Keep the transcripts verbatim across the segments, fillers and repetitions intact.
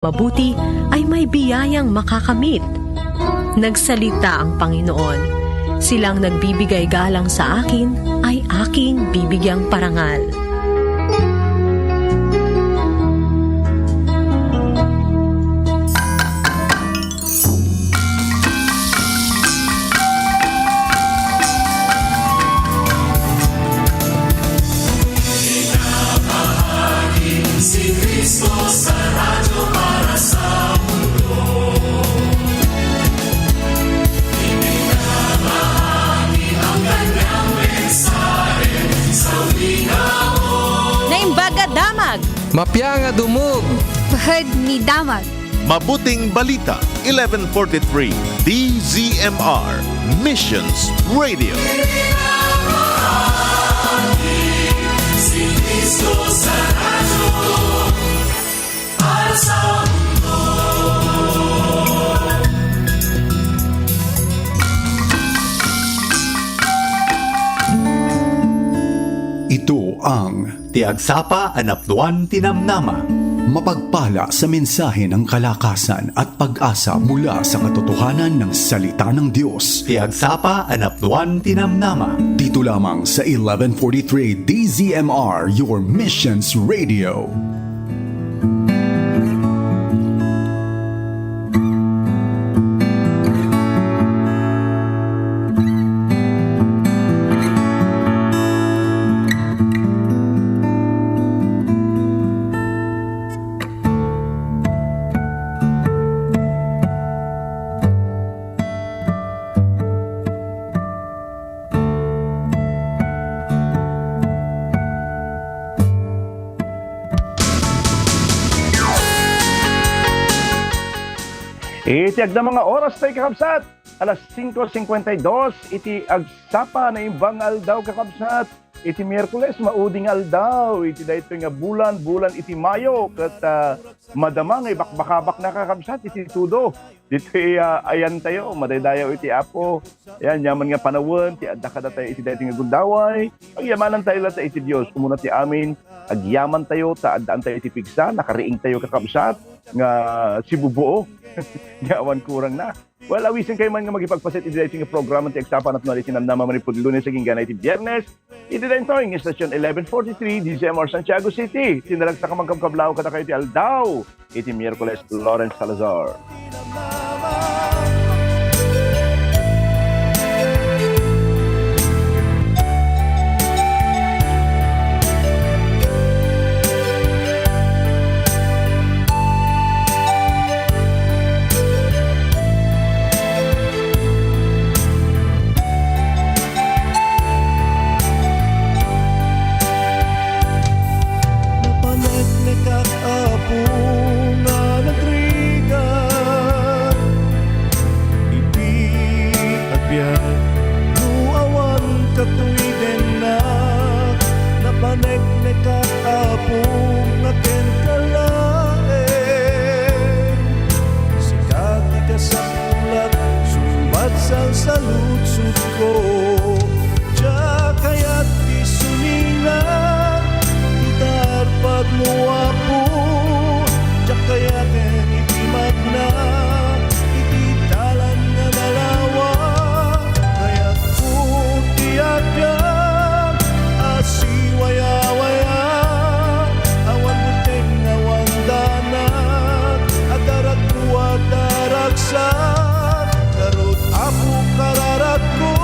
mabuti ay may biyayang makakamit. Nagsalita ang Panginoon, "Silang nagbibigay galang sa akin ay aking bibigyang parangal." Si Kristo sa radyo para sa mundo. Ipinamahagi ang kanyang mensahe sa wika mo. Naimbag a damag. Mapia nga dumog. Pahad ni damag. Mabuting Balita, eleven forty-three, D Z M R, Missions Radio. Ito ang Ti Agsapa a Napnuan ti Namnama. Mapagpala sa mensahe ng kalakasan at pag-asa mula sa katotohanan ng Salita ng Diyos. Ti Agsapa a Napnuan ti Namnama. Dito lamang sa eleven forty-three D Z M R, your Missions Radio. Iti agdama nga oras tayo, kakabsat, alas singko singkwenta y dos iti agsapa, naimbag nga aldaw, kakabsat. Iti Miyerkules, maudi nga aldaw iti daytoy nga bulan, bulan iti Mayo, ket, ah, madama nga ibakbakabakna, kakabsat, iti tudo. Ditoy, ah, ayantayo, madaydayaw iti Apo. Ayan, yaman nga panawen ti adda kadatayo iti daytoy nga gundaway. Agyamanantayo latta iti Dios. Umuna ti amin, agyamantayo ta addaantayo iti pigsa, nakariingtayo, kakabsat, nga sibubuo. Nga awan kurangna. Well, awisenkayo man nga makipagpaset iti daytoy nga programa ti Agsapa a Napnuan ti Namnama manipud Lunes agingga iti Biernes. Iti daytoy nga istasyon, eleven forty-three, D Z M R Santiago City. Ti naragsak a mangkabkablaw kadakayo iti aldaw iti Miyerkules, Lawrence Salazar. Napaneknekak, Apo, nga nagrigat iti agbiag, no awan katoy dennak. Napaneknekak, Apo, nga kenka laeng. Sika ti kasapulan, sumbat salsaludsodko. Diak kayat ti suminga, ita arpadmo, Apo. Diak kayaten iti magna iti dalan nga nalawa. Kayatko ti agbiag a siwayawaya, awan beteng, awan danag, a daragko a daragsak. Ngarud, Apo, kararatko,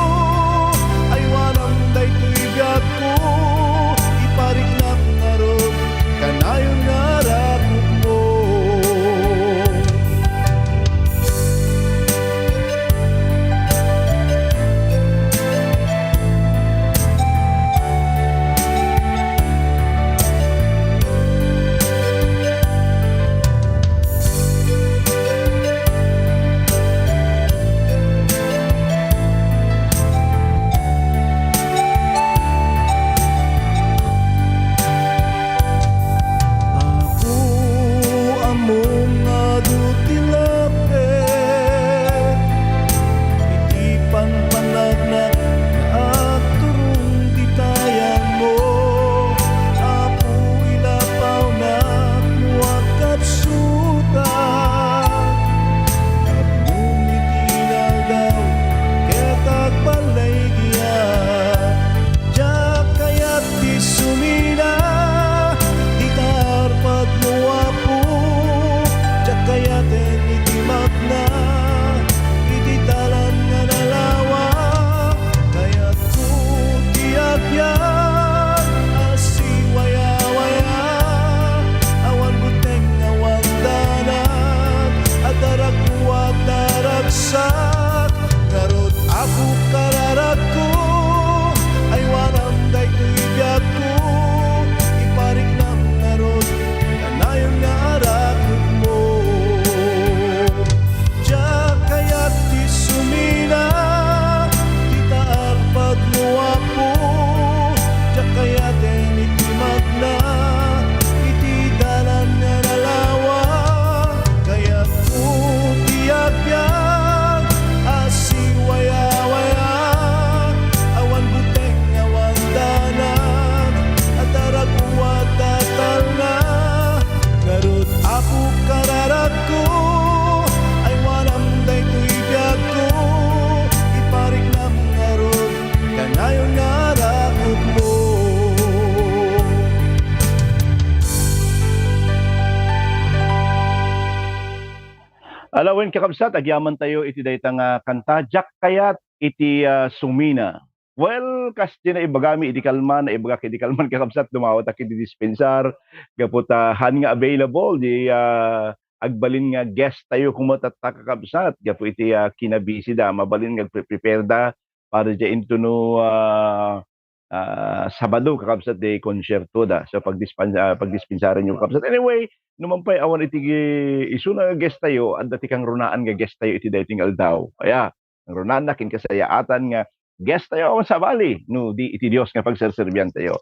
Ala wen, kakabsat, agyamantayo iti dayta nga kanta, Diak Kayat iti, ah, Sumina. Well, kas ti naibagami idi kalman, naibagak idi kalman, kakabsat, dumawat ak iti dispensar, gapu ta han nga available, di, ah, agbalin nga guest tayo kuma tatta, kakabsat, gapu iti, ah, kinabisi da, mabalin nga agpre-prepare da para diay intuno, ah, ah, Sabado, kakabsat, di konsyerto da. So, pagdispan-, ah, pagdispensaren yo, kakabsat. Anyway, no man pay awan iti gi-, isuna nga guest tayo, adda ti kangrunaan nga guest tayo iti daytoy nga aldaw. Aya, kangrunaan na kinkasayaatan nga guest tayo, awan sabali, no di iti Dios nga pagserserbian tayo.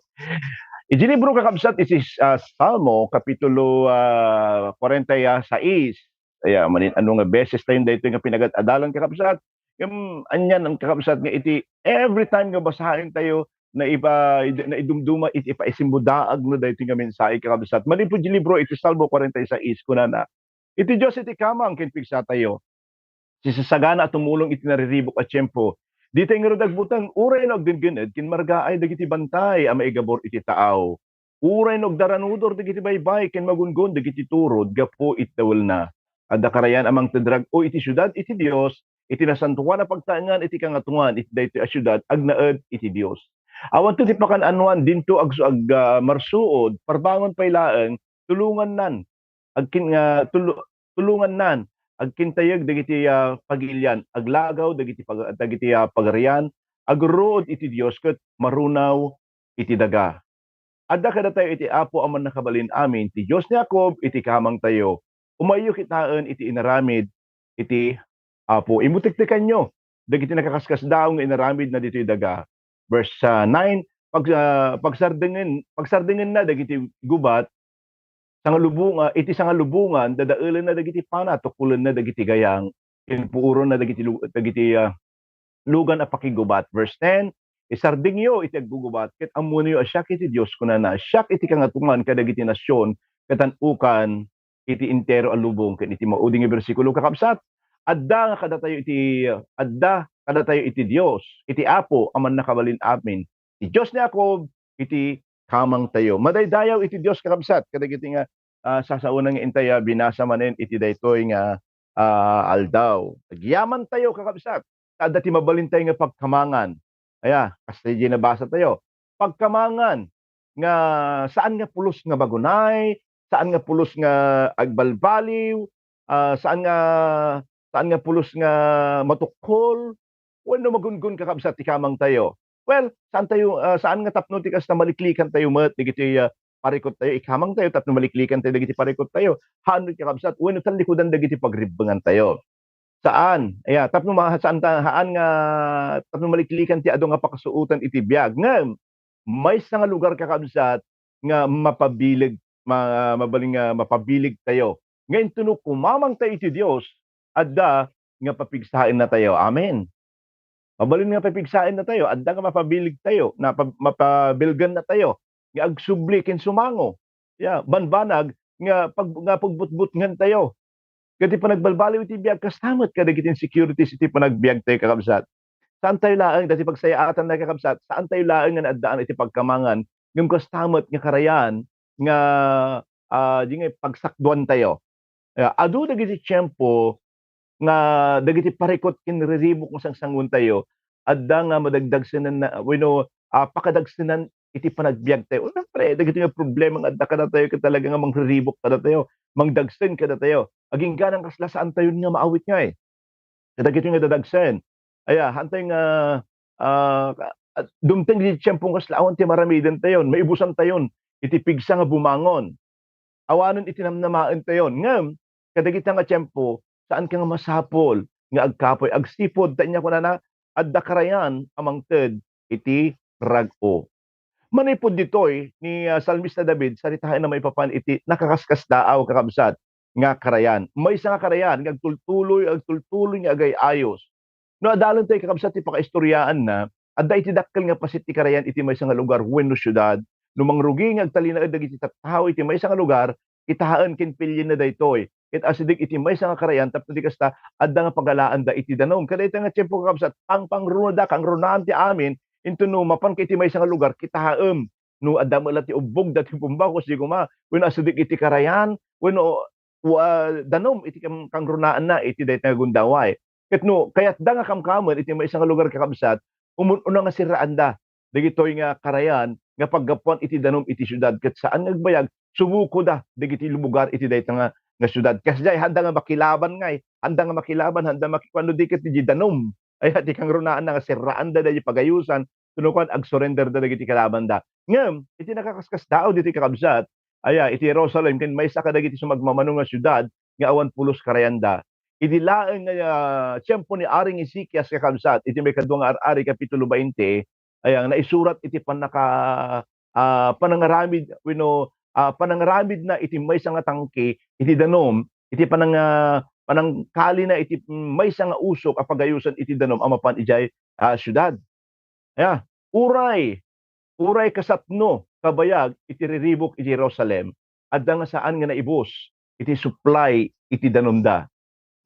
Iti libro, kakabsat, iti, ah, Salmo, kapitulo, ah, kwarenta y seis. Aya, manin-ano nga beses tayo daytoy nga pinagad-adalan, kakabsat. Ngem anian, kakabsat, nga iti every time nga basaen tayo, naipa-, naidumduma iti ipaisimbudaag na daytoy nga mensahe, kakabsat. Manipud di libro iti Salmo kwarenta y seis, kunana, "Iti Dios iti kamang ken pigsa tayo. Sisasagana a tumulong iti nariribuk a tiempo. Ditay ngarud agbuteng, uray no agdenggened ken margaay dagiti bantay a maigabur iti taaw. Uray no agdaranudor dagiti baybay ken magungon dagiti turod gapu iti dawelna. Adda karayan a mangted rag-o iti siudad iti Dios, iti nasantoan a pagtaengan iti Kangatoan iti daytoy a siudad, agnaed iti Dios. Awanto ti pakan-anoan, dinto agsu-, ag-, ah, marsuod, parbangon pay laeng, tulongannan, agkin-, nga tulo-, tulongannan, agkintayeg dagiti, ah, pagilian, aglagaw dagiti pag-, dagiti, ah, pagarian, agruruod iti Dios ket marunaw iti daga. Adda kadatayo iti Apo a Mannakabalin-amin, ti Dios ni Jacob iti kamangtayo. Umayyo kitaen iti inaramid iti Apo. Immutektekanyo dagiti nakaskasdaaw nga inaramidna ditoy daga." Verse, ah, nine, pag-, ah, pagsardengen-, pagsardengenna dagiti gubat, sangalubong-, ah, iti sangalubongan, dadaelenna dagiti pana, tukkolenna dagiti gayang, ken puorenna dagiti lu-, dagiti, ah, lugan a pakigubat. Verse ten, "Isardengyo iti aggugubat, ket ammoyo a siak iti Dios," kunana, "siak iti Kangatoan kadagiti nasion, ket an-okan iti entero a lubong." Ken iti maudi nga bersikulo, kakabsat, adda nga kadatayo iti, adda kadatayo iti Dios, iti Apo a Mannakabalin-amin, ti Dios ni Jacob, iti kamangtayo. Madaydayaw iti Dios, kakabsat, kadagiti nga, ah, sasaonan nga intay, ah, binasa manen iti daytoy nga, ah, aldaw. Agyamantayo, kakabsat, ta adda ti mabalintayo nga pagkamangan. Aya, kas ti nabasa tayo. Pagkamangan nga saan nga pulos nga magunay, saan nga pulos nga agbalbaliw, ah, saan nga, saan nga pulos nga matukkol, wenno magungon, kakabsat, ti kamangtayo. Well, saan tayo, ah, saan nga tapno ti kasta maliklikan tayo met dagiti, ah, parikut tayo, ikamang tayo tapno maliklikan tayo dagiti parikut tayo. Haanno, kakabsat, wenno tallikudan dagiti pagribbengan tayo. Saan. Aya, tapno ma-, saan ta-, haan nga tapno maliklikan ti adu nga pakasuotan iti biag. Ngem, maysa nga lugar, kakabsat, nga mapabileg, ma-, mabalin nga mapabileg tayo. Nga intono kumamang tayo iti Dios, adda nga papigsaenna tayo. Amen. Mabalin nga papigsaenna tayo, adda nga mapabileg tayo, napa-, mapabilgenna tayo, nga agsubli ken sumango. Ya, banbanag nga pag-, nga pagbutbutngan tayo. Ket ti panagbalbaliw iti biag, kasta met kadagiti insecurities iti panagbiag tayo, kakabsat. Saan tayo laeng, dati pagsayaatan na, kakabsat, saan tayo laeng nga naaddaan iti pagkamangan, ngem kasta met nga karayan nga, ah, di nga pagsakduan tayo. Ya, adu dagiti tiempo nga dagiti parikut ken riribuk nga sangsangon tayo, adda nga madagdagsenan na, wenno, ah, pakadagsenan iti panagbiag tayo. Siyempre, dagiti nga problema nga adda kadatayo ket talaga nga mangriribuk kadatayo, mangdagsen kadatayo. Agingga nga kasla saan tayo nga maawit ngay kadagiti nga dadagsen. Aya, hantay nga, ah, ka-, at dumteng iti tiempo nga kasla awan ti maramiden tayon, maibusan tayon iti pigsa nga bumangon. Awanen iti namnamaen tayon. Ngem, kadagita nga tiempo, saan ka nga masapul nga agkapuy, agsipud, ta inya kunana, adda karayan a mangted iti rag-o. Manipud ditoy ni, ah, Salmista David, saritaenna maipapan iti nakakaskasdaaw, kakabsat, nga karayan. Maysa nga karayan nga agtultuloy, agtultuloy nga agay-ayos. No adalen tayo, kakabsat, ti pakaistoryaanna, adda iti dakkel nga paset ti karayan iti maysa nga lugar wenno siudad. No mangrugi nga agtalinaed dagiti tattao iti maysa nga lugar, kitaen ken pilienna daytoy. Ket asideg iti maysa nga karayan tapno di kasta, adda nga pagalaanda iti danum. Kadayta nga tiempo, kakabsat, pangpangrunada, kangrunaan ti amin, intono mapanka iti maysa nga lugar, kitaem no adda met la ti ubbog, dati pumbag, kusdi koma, wenno asideg iti karayan, wenno wa-, danum iti kam-, kangrunaanna iti dayta nga gundaway. Ket no kayatda nga kamkamuen iti maysa nga lugar, kakabsat, umun-una nga serraanda dagitoy nga karayan nga paggapuan iti danum iti siudad, ket saan nga agbayag, sumukoda dagiti lugar iti dayta nga, nga siudad. Kasdiay, haanda nga makilaban ngay, haanda nga makilaban, haanda maki-, kuano di ket iti danum. Aya, ti kangrunaanna nga serraanda daydi pagayosan, tapno kuan, agsurenderda dagiti kalabanda. Ngem, iti nakakaskasdaaw ditoy, kakabsat, aya, iti Jerusalem, ken maysa kadagiti sumagmamano nga siudad nga awan pulos karayanda. Idi laeng nga, ah, tiempo ni Aring Ezekias, kakabsat, iti maikadua nga Ar-ari, Kapitulo bainte, aya, nga naisurat iti pannaka-, ah, panangaramid wenno, ah, panangaramidna iti maysa nga tangke iti danum, iti panang-, ah, panangkalina iti maysa nga usok a pagayosan iti danum a mapan idiay, ah, siudad. Aya, uray, uray kasapno kabayag iti riribuk iti Jerusalem, adda nga saan nga naibus iti supply iti danumda.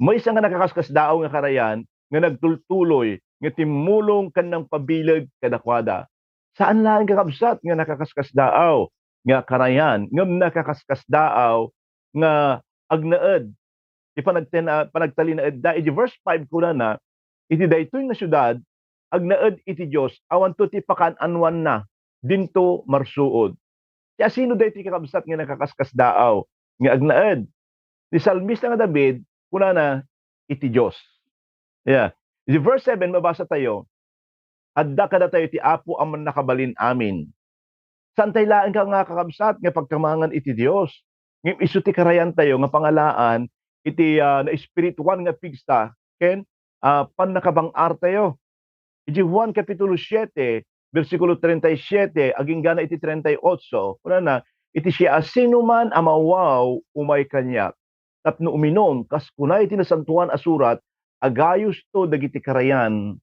Maysa nga nakakaskasdaaw nga karayan nga nagtultuloy nga timmulong ken nangpabileg kadakuada. Saan laeng, kakabsat, nga nakakaskasdaaw nga karayan, ngem nakakaskasdaaw nga agnaed ti panagtena-, panagtalinaedda. Iti verse five kunana, iti daytoy nga siudad, agnaed iti Dios, awanto ti pakaan-anoanna, dinto marsuod. Ti asino daytoy, kakabsat, nga nakakaskasdaaw nga agnaed? Ni salmista nga David, kunana, iti Dios. Yeah. Iti verse seven, mabasa tayo, "Adda kadatayo ti Apo a mannakabalin amin." Saan tayo laeng ka nga, kakabsat, nga pagkamangan iti Dios. Ngem isu ti karayantayo nga pangalaan iti, ah, naespirituan nga pigsa ken, ah, pannakabang-artayo. Iti Juan Kapitulo siete, bersikulo treinta y siete, aginggana iti treinta y ocho, kunana, "Iti siasinoman a mawaw, umay kaniak, tapno uminum, kas kuna iti Nasantoan a Surat, agayosto dagiti karayan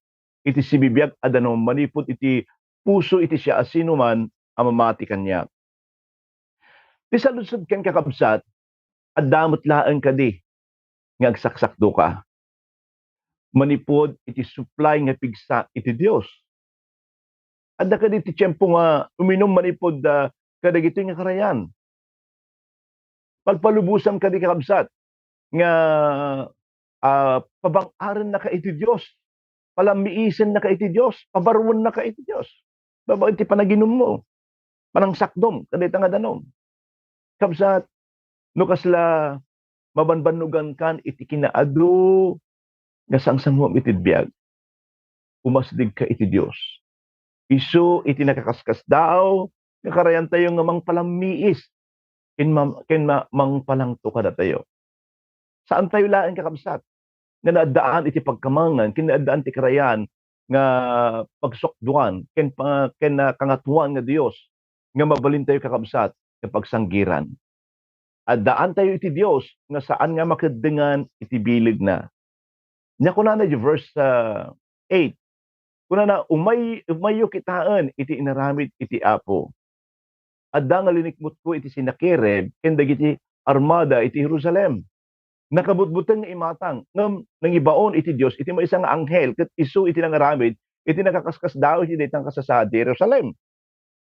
iti sibibiag a danum manipud iti puso iti siasinoman a mamati kaniak." Ti saludsod ken, kakabsat, adda met laeng kadi nga agsaksakdoka manipud iti supply nga pigsa iti Dios? Adda kadi ti tiempo nga uminum manipud, ah, kadagitoy nga karayan? Palpalubosan kadi, kakabsat, nga, ah, pabang-arennaka iti Dios, palammiisennaka iti Dios, pabaruennaka iti Dios babaen ti panaginummo, panangsakdom kadayta nga danum. Kabsat, no kasla mabanbannogankan iti kinaadu nga sangsanguam iti biag, umasdigka iti Dios. Isu iti nakakaskasdaaw nga karayantayo nga mangpalammiis ken ma-, ken ma-, mangpalangto kadatayo. Saantayo laeng, kakabsat, nga naaddaan iti pagkamangan ken naaddaan ti karayan nga pagsukduan ken pa-, ken, ah, kangatoan nga Dios nga mabalintayo, kakabsat, nga pagsanggiran. Addaantayo iti Dios nga saan nga makeddengan iti bilegna. Nia kunana iti verse, ah, eight, kunana, "Umay-, umayyo kitaen iti inaramid iti Apo. Adda nga linikmutko iti Sennakerib ken dagiti armada iti Jerusalem. Nakabutbuteng nga imatang, ngem nangibaon iti Dios iti maysa nga anghel ket isu iti nangaramid iti nakakaskasdaaw iti dayta nga kasasaad ti Jerusalem.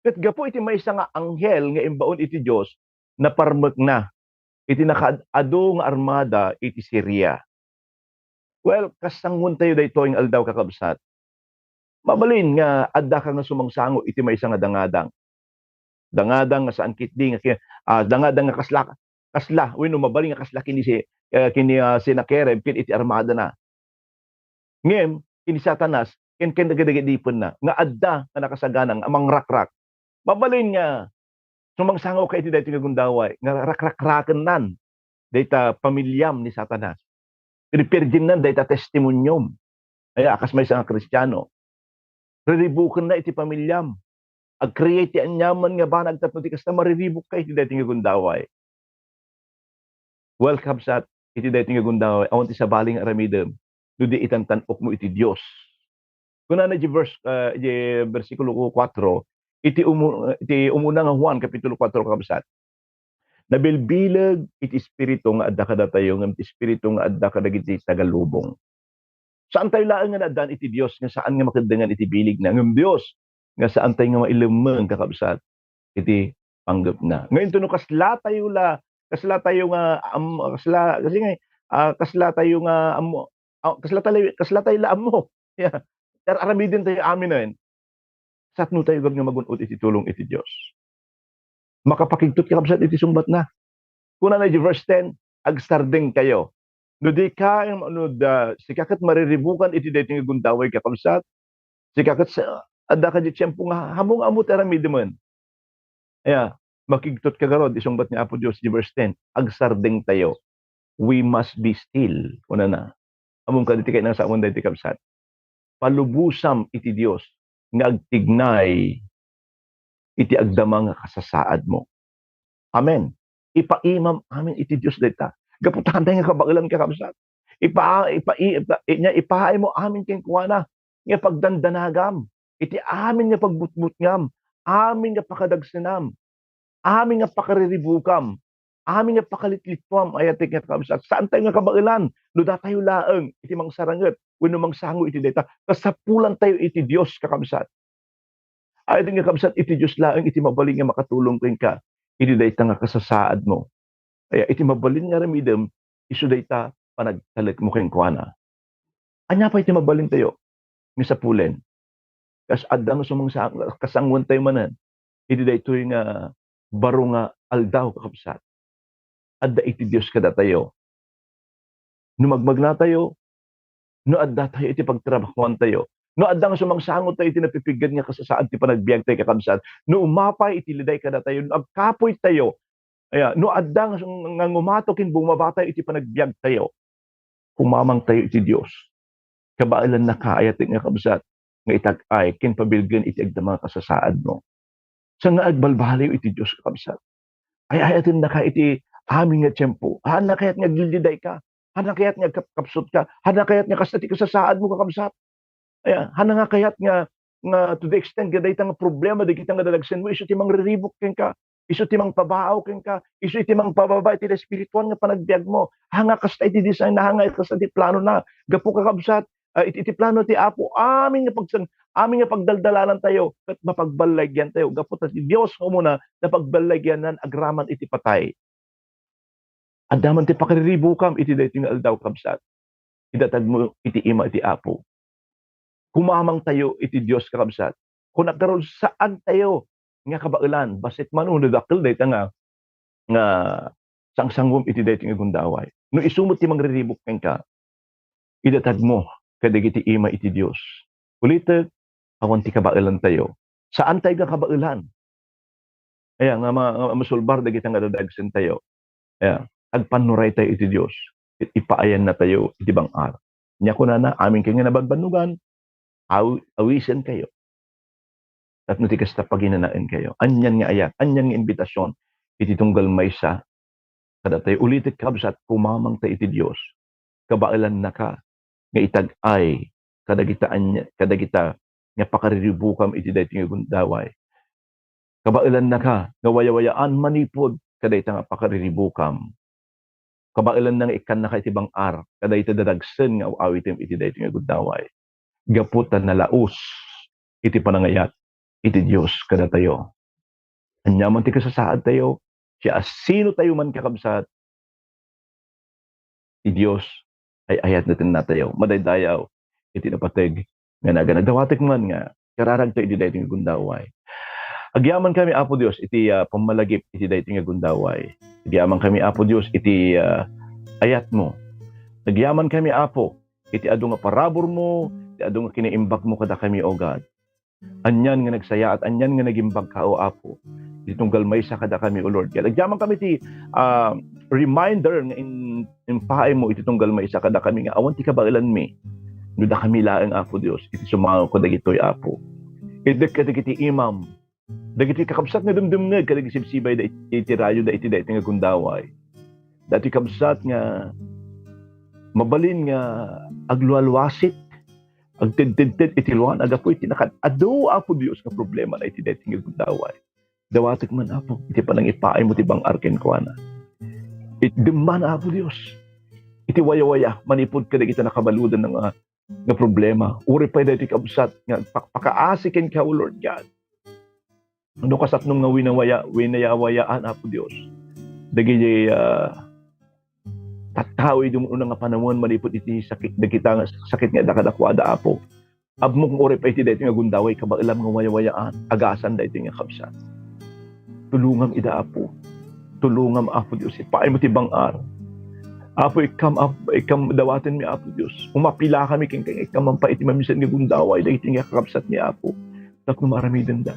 Ket gapu iti maysa nga anghel nga imbaon iti Dios, naparmekna iti nakaad-adu nga armada iti Siria." Well, kas sangoentayo daytoy nga aldaw, kakabsat, mabalin nga addaka nga sumangsango iti maysa nga dangadang. Dangadang nga saan ketdi nga ki-, ah, dangadang nga kasla, kasla, wenno mabalin nga kasla ken ni si-, eh, ken ni, ah, Sennakerib ken iti armadana. Ngem ken ni Satanas ken, ken dagiti adipenna nga adda nga nakasagana nga mangrakrak. Mabalin nga sumangsangoka iti daytoy nga gundaway nga rakrakrakennan dayta pamiliam ni Satanas. Pirpirdiennan dayta testimoniom. Aya, a kas maysa nga Kristiano, riribukenna iti pamiliam. Ag-create ti aniaman nga banag tapno ti kasta, mariribukka iti daytoy nga gundaway. Well, kabsat, iti daytoy nga gundaway, awan ti sabali nga aramidem no di itantan-okmo iti Dios. Kunana iti verse, ah, iti bersikulo kuatro, iti umu-, iti umuna nga Juan, Kapitulo kuatro, kabsat, "Nabilbileg iti Espiritu nga adda kadatayo, ngem ti Espiritu nga adda kadagiti taga-lubong." Saantayo laeng nga naaddaan iti Dios nga saan nga makeddengan iti bilegna, ngem Dios nga saantayo nga mailemmeng, kakabsat, iti panggepna. Ngayon, no kaslatayo la, Kasla tayo nga am-, kasla, kasi nga, ah, kasla tayo nga ammo, ah, kasla tayo, kasla tayo la ammo. Yeah. Ar-, aramiden tayo aminen. Satno tayo gab nga magun-od iti tulong iti Dios. Makapakigtot ka, kabsat, iti sungbatna. Kunana iti verse ten, "Agsardengkayo." No di ka, no da, sika ket mariribukan iti daytoy nga gundaway, kakabsat. Sika ket sa, adda ka di tiempo nga, hamu nga ammo ti aramidemen. Aya, makigtot ka garud, isungbat ni Apo Dios iti verse ten, "Agsardengtayo." We must be still, kunana. Ammom kadi ti kayat nga sawen daytoy, kabsat. Palubosam iti Dios nga agtignay iti agdama nga kasasaadmo. Amen. Ipaimam amin iti Dios dayta. Gapu ta haantay nga kabaelan, kakabsat. Ipa-, ipa-, ipa-, inya ipaaymo amin kenkuana nga pagdandanagam iti amin nga pagbutbutngam, amin nga pakadagsenam, amin nga pakariribukam, amin nga pakalitlituam, ayatek nga kakabsat. Saantayo nga kabaelan no datayo laeng iti mangsaranget wenno mangsango iti dayta. Kasapulantayo iti Dios, kakabsat. Ayatek nga kabsat, iti Dios laeng iti mabalin nga makatulong kenka iti dayta nga kasasaadmo. Aya, iti mabalin nga aramidem, isu dayta panagtalekmo kenkuana. Ania pay ti mabalintayo nga sapulen? Kas adda nga sumangsa-, kasangoentayo manen iti daytoy nga baro nga aldaw, kakabsat. Adda iti Dios kadatayo. No magmagnatayo, no addatayo iti pagtrabahoantayo, no adda nga sumangsangotayo iti napipiggen nga kasasaad ti panagbiagtayo, kakabsat, no umapay iti liday kadatayo, no agkapoytayo, aya, no adda nga, nga ngumato ken bumabatayo iti panagbiagtayo, kumamangtayo iti Dios. Kabaelannaka, ayatek nga kabsat, nga itag-ay ken pabilgen iti agdama nga kasasaadmo. Saan nga agbalbaliw iti Dios, kakabsat. Ay-ayatennaka iti amin nga tiempo. Haanna kayat nga aglilidayka? Haanna kayat nga agkapkapsutka? Haanna kayat nga kasta ti kasasaadmo, kakabsat? Aya, haanna nga kayat nga, nga to the extent nga dayta nga problema, dagita nga dadagsenmo, isu ti mangriribuk kenka, isu ti mangpabaaw kenka, isu ti mangpababa iti espirituan nga panagbiagmo. Haan nga kasta iti design na, haan nga kasta ti plano na. Gapu, kakabsat, ah, iti, iti plano ti Apo, amin nga pagsan-, amin nga pagdaldalanan tayo, ket mapagballaygian tayo. Gapu ta ti Dios nga umuna, napagballaygiannan agraman iti patay. Adda man ti pakariribukam iti daytoy nga aldaw, kabsat. Idatagmo iti ima iti Apo. Kumamangtayo iti Dios, kakabsat. Kunak garud, saantayo nga kabaelan. Bassit man no dakkel dayta nga, nga sangsangom iti daytoy nga gundaway. No isu met ti mangriribuk kenka, idatagmo kadagiti ima iti Dios. Ulitek, awan ti kabaelantayo. Saantayo nga kabaelan. Aya, nga ma-, nga masulbar dagita nga dadagsentayo. Aya, agpannuraytayo iti Dios. Ket ipaayannatayo iti bang-ar. Nia kunana, amin kayo nga nabanbannogan, aw-, awisenkayo. Tapno ti kasta, paginanaenkayo. Anian nga ayat, anian nga imbitasion iti tunggal maysa kadatayo. Ulitek, kabsat, kumamangta iti Dios. Kabaelannaka nga itag-ay kadagita ania-, kadagita nga pakariribukam iti daytoy nga gundaway. Kabaelannaka nga wayawayaan manipud kadayta nga pakariribukam. Kabaelanna nga ikkannaka iti bang-ar kadayta dadagsen nga aw-awitem iti daytoy nga gundaway. Gapu ta nalaus iti panangayat iti Dios kadatayo. Ania man ti kasasaadtayo, siasinotayo man, kakabsat, ti Dios ay ayat nga tennatayo. Madaydayaw iti napateg nga naganna. Dawatek man nga kararagtayo iti daytoy nga gundaway. Agyamankami, Apo Dios, iti, ah, pammalagip iti daytoy nga gundaway. Agyamankami, Apo Dios, iti, ah, ayatmo. Agyamankami, Apo, iti adu nga paraburmo, iti adu nga kinaimbagmo kadakami, O God. Anian nga nagsayaat, anian nga nagimbagka, O Apo, iti tunggal maysa kadakami, O Lord God. Agyamankami iti, ah, reminder nga in-, impaaymo iti tunggal maysa kadakami nga awan ti kabaelanmi no dakami laeng, Apo Dios, iti sumango kadagitoy, Apo. Itdek kadagiti imam, dagiti kakabsat nga dumdumngeg kadagiti sibsibay da iti, iti radioda iti daytoy nga gundaway. Daytoy kabsat nga mabalin nga aglualuasit, agtedtedted iti luan, agapu iti nakad-adu, Apo Dios, nga problema na iti daytoy nga gundaway. Dawatek man, Apo, iti panangipaaymo ti bang-ar kenkuana. Itdem man, Apo Dios, iti wayawaya manipud kadagita nakabaludan nga, nga problema. Uray pay daytoy kabsat nga agpakpakaasi kenka, O Lord God. No kasapnom nga winawaya-, winayawayaan, Apo Dios, dagiti, ah, tattao idi umuna nga panawen manipud iti sakit, dagita nga sakit nga adda kadakuada, Apo. Ammok nga uray pay iti daytoy nga gundaway, kabaelam nga wayawayaan, agasam daytoy nga kabsat. Tulongam ida, Apo. Tulongam, Apo Dios. Ipaaymo ti bang-ar. Apo, ikkam, Ap-, ikkam dawatenmi, Apo Dios. Umapilakami kenka, ikkam man pay iti mamisan nga gundaway, daytoy nga kakabsatmi, Apo. Tapno maaramidenda.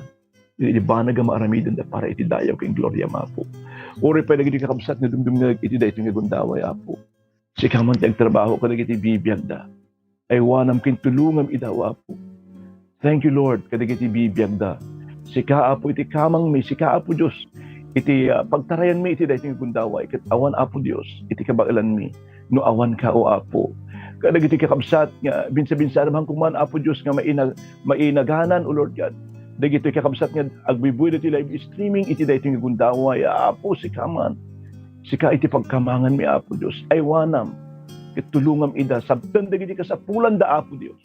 Iti banag nga maaramidenda para iti dayaw ken gloriam, Apo. Uray pay dagiti kakabsat nga dumdumngeg iti daytoy nga gundaway, Apo. Sika man ti agtrabaho kadagiti bibiagda. Aywanam ken tulongam ida, O Apo. Thank you, Lord, kadagiti bibiagda. Sika, Apo, iti kamangmi, sika, Apo Dios, iti, ah, pagtarayanmi iti daytoy nga gundaway, ket awan, Apo Dios, iti kabaelanmi, no awanka, O Apo. Kadagiti kakabsat nga binsabinsarem man kuman, Apo Dios, nga maina-, mainaganan, O Lord God. Dagitoy kakabsat nga agbuybuy iti live streaming iti daytoy nga gundaway, Apo, sika man. Sika iti pagkamanganmi, Apo Dios. Aywanam, ket tulongam ida, sabten dagiti kasapulanda, Apo Dios.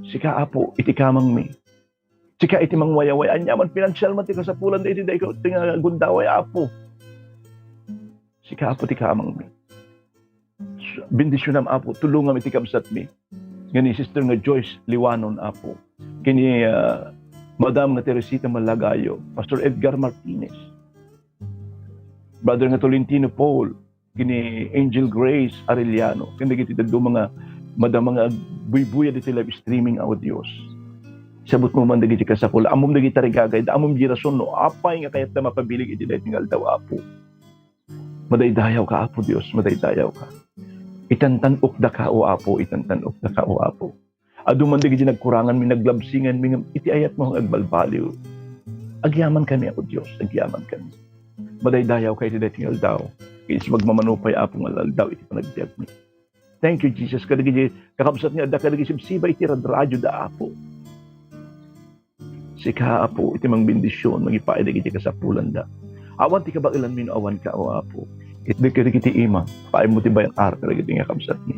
Sika, Apo, iti kamangmi. Sika iti mangwayaway. Ania man, pinansial man ti kasapulanda iti daytoy nga gundaway, Apo. Sika, Apo, ti kamangmi. Bendisionam, Apo, tulongam iti kabsatmi. Nga ni Sister nga Joyce Liwanon, Apo. Ken ni, ah, Madam nga Teresita Malagayo, Pastor Edgar Martinez, Brother nga Tolentino Paul, ken ni Angel Grace Arellano, ken dagiti dadduma nga madama nga agbuybuyad iti live streaming, Apo Dios. Sabutmo man dagiti kasapul, ammom dagiti tarigagayda, ammom di rason no apay nga kayatda mapabilig iti daytoy nga aldaw, Apo. Madaydayawka, Apo Dios, madaydayawka. Itantan-okdaka, O Apo, itantan-okdaka, O Apo. Adu man dagiti nagkuranganmi, naglabsinganmi, ngem iti ayatmo nga agbalbaliw. Agyamankami, Apo Dios, agyamankami. Madaydayawka iti daytoy nga aldaw. Iti magmamano pay, Apo, nga aldaw iti panagbiagmi. Thank you, Jesus. Kadagiti kakabsat nga adda kadagiti sibsibay iti radradioda, Apo. Sika, Apo, iti mangbendision, mangipaay dagiti kasapulanda. Awan ti kabaelanmi no awanka, O Apo. Ket dagiti ima, paaymo ti bang-ar kadagiti nga kabsatmi.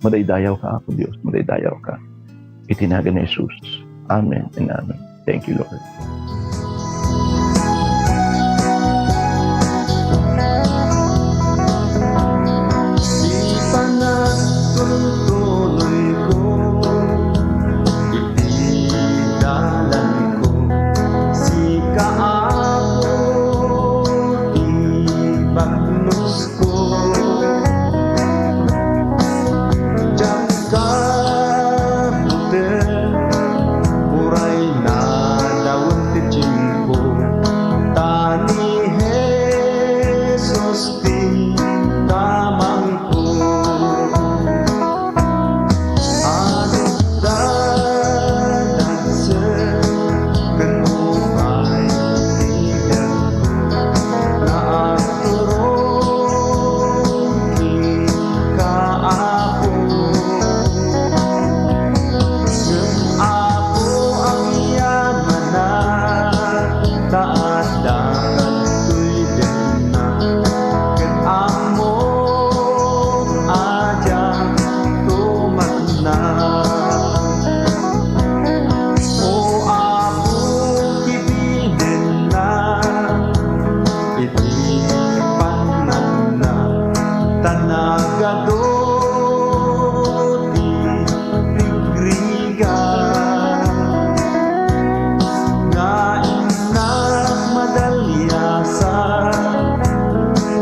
Madaydayawka, Apo Dios, madaydayawka. Iti nagan ni Jesus. Amen and amen. Thank you, Lord. Ipanagtultuloyko iti dalanko, sika, Apo, ti baknosko. Diak ka buteng, uray nadawen ti tiempo, ta ni Jesus ti kamangko. Adda dagsen ken upay ti biagko, nga agturong kenka, Apo. Ngem, Apo, agyamanak, ta adda dagitoy dennak, ket ammok a diak tumakna. O Apo, kibinennak iti panagna, ta nagadu ti rigrigat nga innak madaliasa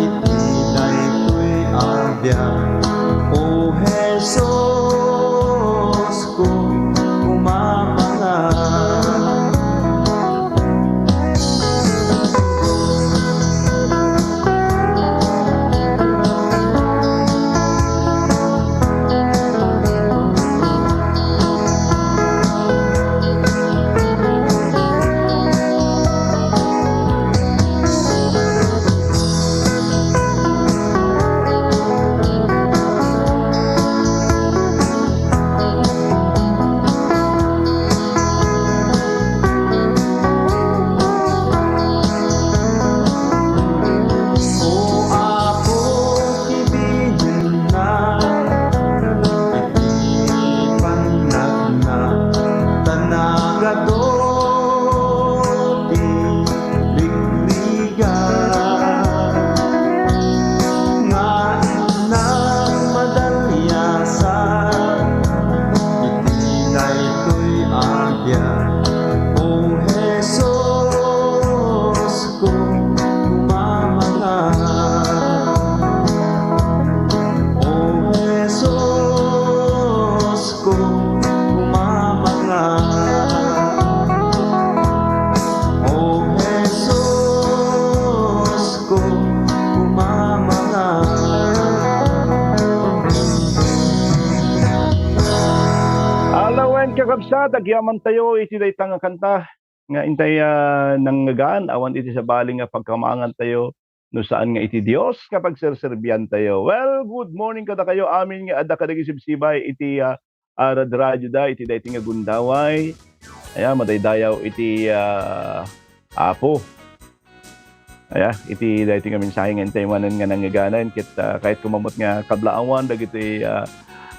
iti daytoy a biag. O Jesus, ko, umapanga. Kakabsat, agyamantayo iti dayta nga kanta nga intay, ah, nangngegana awan iti sabali nga pagkamangantayo no saan nga iti Dios nga pagserserbiantayo. Well, good morning kadakayo amin nga adda kadagiti sibsibay iti, ah, ah, rad-, radioda iti daytoy nga gundaway. Ayan, madaydayaw iti, ah, Apo. Aya, iti daytoy nga mensahe nga intay manen nga nangngegana ket, ah, kayatko met nga kablaawan dagiti, ah,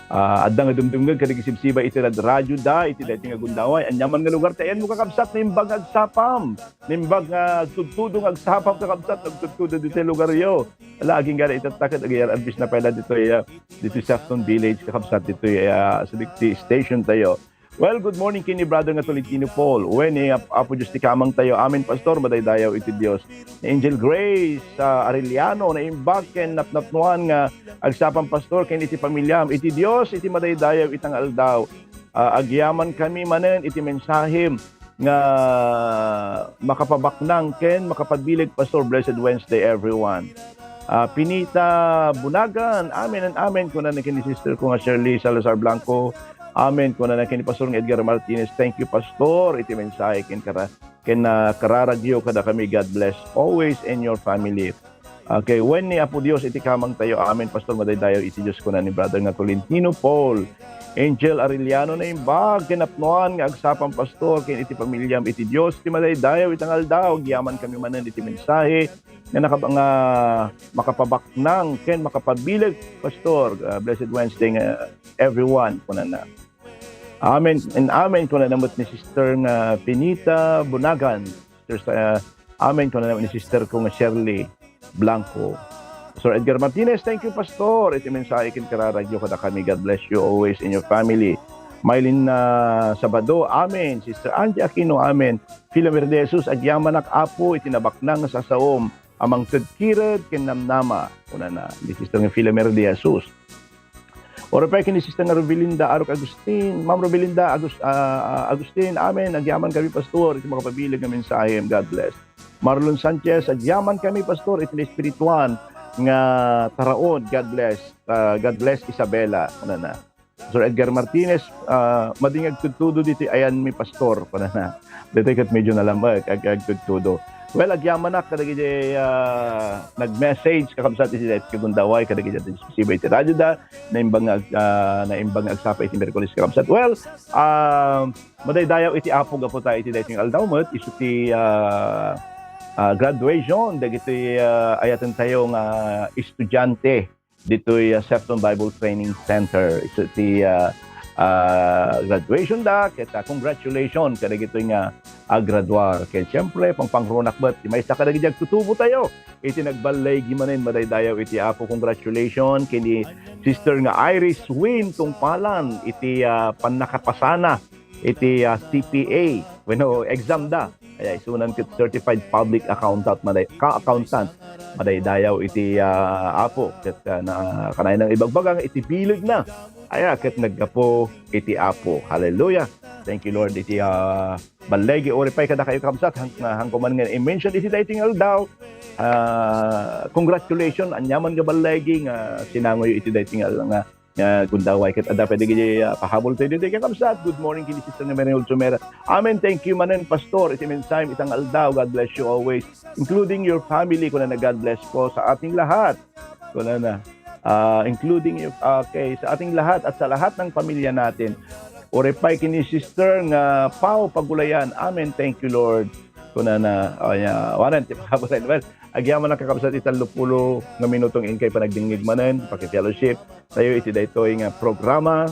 ah, adda nga dumdumngeg kadagiti sibsibay iti rad-, radioda iti daytoy nga gundaway. Ania man nga lugar ti ayanmo, kakabsat, naimbag nga agsapam. Naimbag nga agtudtudo nga agsapam, kakabsat, agtudtudo ditoy lugaryo. Ala, agingga itatta ket agyar-arbis na pay la ditoy, ah, ditoy Sefton Village, kakabsat, ditoy, ah, sa dagiti station tayo. Well, good morning ken ni Brother nga Tolentino Paul. Wen ni Ap-, Apo Dios ti kamangtayo. Amen, Pastor. Madaydayaw iti Dios. Ni Angel Grace, ah, Arellano, naimbag ken napnapnoan nga agsapam, Pastor, ken iti pamiliam. Iti Dios, iti madaydayaw ita nga aldaw. Ah, agyaman kami manen iti mensahem nga makapabaknang ken makapabileg, Pastor. Blessed Wednesday, everyone. Ah, Pinita Bunagan, amen and amen, kunana ken ni sister ko nga Shirley Salazar Blanco. Amen, kunana ken ni Pastor nga Edgar Martinez. Thank you, Pastor, iti mensahe ken kara-, ken, ah, kararagyo kadakami. God bless always and your family. Okay, wen ni Apo Dios iti kamangtayo. Amen, Pastor, madaydayaw iti Dios, kuna ni Brother nga Tolentino Paul. Angel Arellano, naimbag ken napnoan nga agsapam, Pastor, ken iti pamiliam. Iti Dios ti madaydayaw ita nga aldaw. Agyaman kami manen iti mensahe nga nakab-, nga makapabaknang ken makapabileg, Pastor. Ah, blessed Wednesday nga everyone, kunana. Amen and amen, kunana met ni Sister nga Pinita Bunagan. Sister, ah, amen, kunana met ni sister ko nga Shirley Blanco. Sir Edgar Martinez, thank you, Pastor. Iti mensahe ken kararagyo kadakami. God bless you always and your family. Mylene, ah, Sabado, amen. Sister Angie Aquino, amen. Filomer de Jesus, agyamanak, Apo, iti nabaknang nga sasaom a mangted kired ken namnama, kunana ni Sister nga Filomer de Jesus. Uray pay ken ni Sister nga Robelinda Arok Agustin, Ma'am Robelinda Agus-, ah, ah, Agustin, amen. Agyaman kami, Pastor, iti makapabileg nga mensahem. God bless. Marlon Sanchez, agyaman kami, Pastor, iti espirituan nga taraon. God bless. Ah, God bless, Isabela, kunana. Sir Edgar Martinez, ah, madi nga agtudtudo ditoy ayanmi, Pastor, kunana. Ditoy ket medyo nalamek, ag-, agtudtudo. Well, agyamanak kadagiti, ah, nag-message, kakabsat, iti daytoy nga gundaway, kadagiti sibsibay iti radioda, naimbag nga ag-, ah, naimbag nga agsapa iti Miyerkules, kakabsat. Well, ah, madaydayaw iti Apo gapu ta iti daytoy nga aldaw met, isu ti, ah, ah, graduation dagiti, ah, ayatentayo nga estudiante ditoy, ah, Sefton Bible Training Center. Isu ti, ah, ah, graduation da, ket, ah, congratulations kadagitoy nga aggraduar. Ket siempre, pangpangrunak met ti maysa kadagiti agtutubotayo iti nagballigi manen, madaydayaw iti Apo. Congratulations ken ni Sister nga Iris Win Tungpalan iti, ah, pannakapasana iti, ah, C P A wenno exam da. Aya, isunan ket certified public accountant, maday-, ka-accountant. Madaydayaw iti, ah, Apo. Ket, ah, na, kanay nang ibagbaga nga iti bilegna. Aya, ket naggapu iti Apo. Hallelujah. Thank you, Lord, iti, ah, balligi. Uray pay kadakayo, kabsat, han-, nga hanko man nga i-mention iti daytoy nga aldaw. Ah, congratulations, aniaman nga balligi nga sinangoyo iti daytoy nga, nga nga gundaway. Ket adda pay dagiti, ah, pahabol tayo ditoy, kakabsat. Good morning ken ni Sister nga Mary Olsomera. Amen. Thank you manen, Pastor, iti mensahe ita nga aldaw. God bless you always, including your family. Kunana, "God bless po sa ating lahat." Kunana, ah, including your, okay, "Sa ating lahat at sa lahat ng pamilya natin." Uray pay ken ni Sister nga Pau Pagulayan. Amen. Thank you, Lord. Kunana, oh, yeah. Wanan, ti pahabol tayo. Well, agyamanak, kakabsat, ita tallopulo nga minuto nga inkay panagdingngeg manen, paki-fellowship tayo iti daytoy nga programa,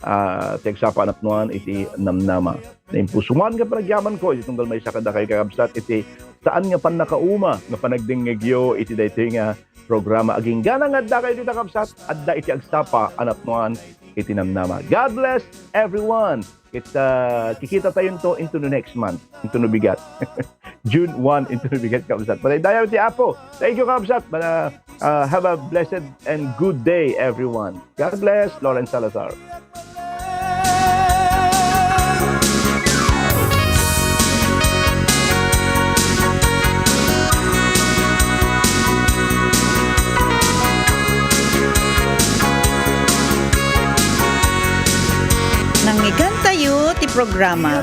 ah, ti agsapa a napnoan iti namnama. Naimpusoan nga panagyamanko iti tunggal maysa kadakayo, kakabsat, iti saan nga pannakauma nga panagdingngegyo iti daytoy nga programa. Agingga nga adda kayo dita, kabsat, adda iti agsapa a napnoan iti namnama. God bless everyone. Kita, kikita tayo into, into the next month, into no bigat. June one, into no bigat, kabsat. Madaydayaw ti Apo. Thank you, kabsat. Mana, ah, have a blessed and good day, everyone. God bless. Lawrence Salazar. Nangngeganta Tayo ti programa.